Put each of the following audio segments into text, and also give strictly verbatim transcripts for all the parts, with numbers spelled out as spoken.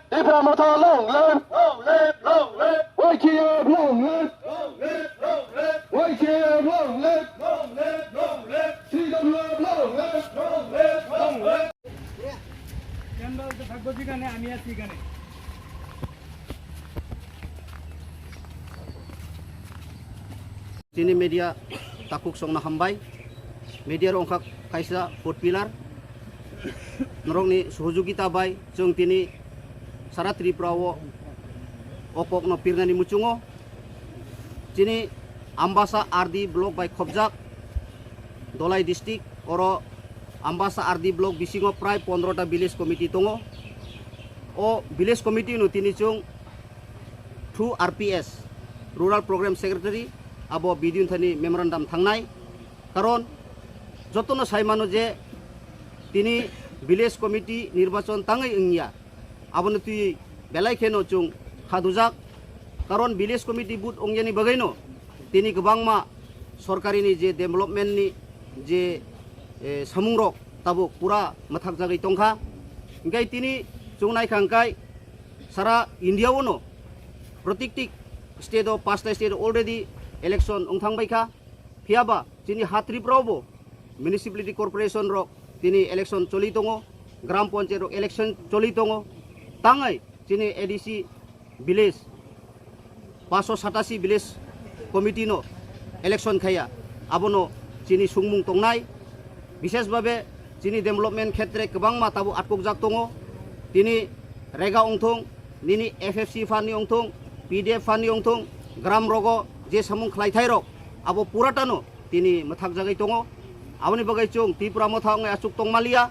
Tipra Motha long live! Long live, long live! Y T F long live! Long live, long live! Y T F long live! Long live, long live! Freedom long live! Long live, long live! Chini media takhuk songno hambai. Media rok wngkha kaisa fourth pillar. Norokni sohojogita bai chwng tini sara Tripura o o kokno pirnani muchungo. Chini Ambasa R D block bai khobjak Dholai district, oro Ambasa R D block bisingo prai pondro ta village committee tongo. O village committee no tini chwng through R P S, Rural Program Secretary, abo B D O thani memorandum thangnai. Karon jotono sai mano je tini village committee nirbachon tangwi wngya, aboni twi belai kheno chwng khadujak. Karon village committee vote ongyani bagwino tini kwbangma sorkarini je development ni je, eh, samungrok tabuk pura mwthakjagwi tongkha. Hingkai tini chwng naikha hingkai sara India o no protikti state o, pasta state o already election wngthang baikha. Phiyaba chini ha Tripura o bo municipality corporation rok tini election choli tongo, gram panchayat rok election choli tongo. Tangwi chini A D C village, paanso satasi village committee no election khaiya, abono chini sungmung tongnai. Bishesh babe chini development khetre kwbangma tabuk atkukjak tongo. Tini rega wngthung, nini F F C fund ni wngthung, P D F fund ni wngthung, gram rogo je samung khlaithai rok, abo puratano tini mwthakjagwi tongo. Aboni bagwi chwng Tipra Motha wngwi achuk tongmaliya.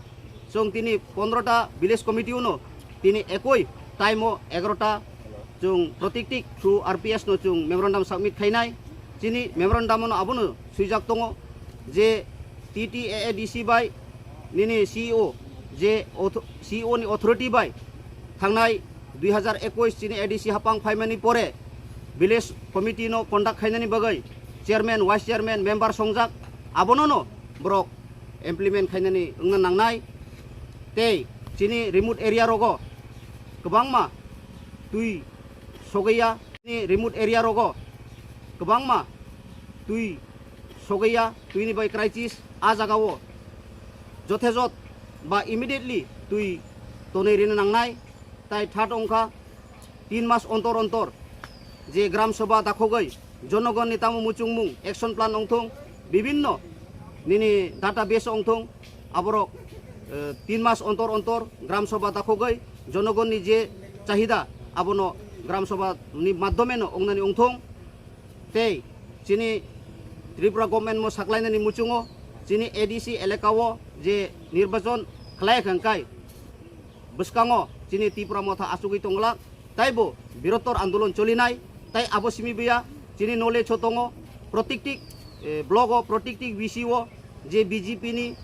Chwng tini pondro ta village committee uno tini ekoi time o egaroh ta chwng protikti through R P S no chwng memorandum submit khainai. Chini memorandum no abono swijak tongo je T T A A D C bai nini C E O je auth-, C E O ni authority bai thangnai dui hazar ekush chini A D C hapang phaimani pore village committee no conduct khainani bagwi chairman, vice chairman, member songjak, abono no borok implement khainani wngna nangnai. Tei chini remote area rogo kwbangma twi sogaiya, chini remote area rogo kwbangma twi sogaiya, twini bai crisis. A jagao jothejot ba immediately twi tonwi rina nangnai. Tai third wngkha tin mas ontor ontor je gram sabha dakhogwi jonogonni tamo muchungmung, action plan wngthung, bibinno nini database wngthung, aborok, eh, tin mas ontor ontor gram sabha dakhogwi jonogonni je chahida abono gram sabha ni madhyome no wngnani wngthung. Tei chini Tripura government mo saklainani muchungo chini A D C elaka o je nirbachon khlai kha hwnkhe bwskango chini Tipra Motha achugwi tonglak, taibo birotor andolon cholinai, tai abo simi biya chini knowledge o tongo, protikti, eh, block o, protikti V C o je B J P ni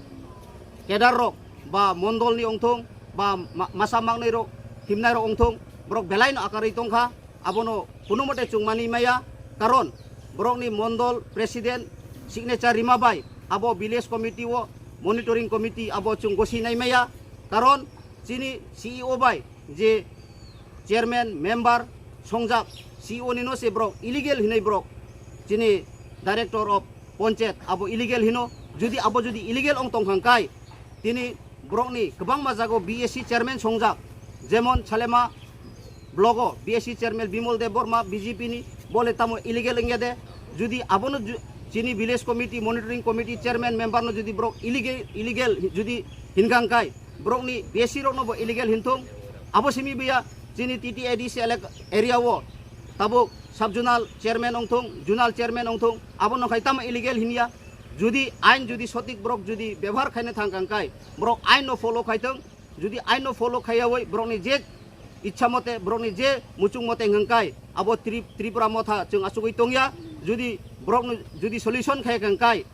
cadre rok ba mondol ni ongthong ba ma-, masa mangnai rok, himnai rok ongthong, borok belai no akarwi tongkha. Abono kuno mote chwng mani maya, karon borokni mondol president signature rima bai abo village committee o, monitoring committee abo chwng gosi nai maya, karon chini C E O bai je chairman, member songjak, C E O ni no se borok illegal hinwi borok chini director of panchayat abo illegal hino. Jodi abo jodi illegal ong tong kha hwnkhe tini borokni kwbangma jago B A C chairman songjak, jemon Salema block o B A C chairman Bimol Deb Borma B J P ni, bole tamo illegal wngya de. Jodi abono ju-, chini village committee, monitoring committee chairman, member no jodi borok illegal, illegal jodi hinkha hwnkhe borokni B A C rokno bo illegal hinthung. Abo simi biya chini T T A D C elak-, area o tabuk sub zonal chairman wngthung, zonal chairman wngthung, abono khai tamo illegal hinya. Jodi ain jodi sotik borok jodi bebohar khaina thang kangkai, borok ain no follow khaithung. Jodi ain no follow khaiyawi borokni je ichha mote, borokni je muchung mote hwnkangkai, abo Tri-, Tripura Motha chwng achugwi tongya. Jodi borokno jodi solution khaiya kangkai,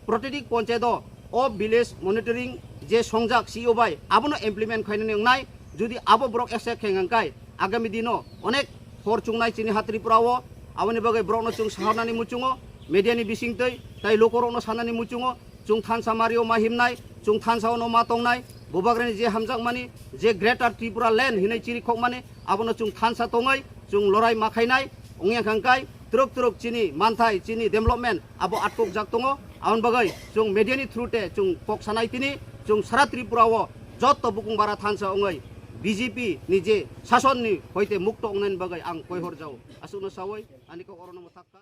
Protedik Panchayat o, o village monitoring je songjak C E O bai abono implement khainani wngnai. Jodi abo borok accept khe hwnkha khe agami dino onek hor chungnai chini ha Tripura o. Aboni bagwi borokno chwng saharnani muchungo, media ni bisingtwi tai lukurokno sanani muchungo, chwng thansa mario ma himnai, chwng thansa ono ma tongnai, bubagrani je hamjakmani, je Greater Tripura Land hinwi chirikhokmani, abono chwng thansa tongwi chwng lorai ma khainai. Wngya kha hwnkhe twrwk twrwk chini manthai, chini development abo atkokjak tongo. Aboni bagwi chwng media ni through te chwng kok sanai tini, chwng sara Tripura o jotto bukung bara thansa wngwi B J P ni je sason ni hoite mukto wngnani bagwi ang koihor jao. Aswkno sawi ani kok orono mwthakha.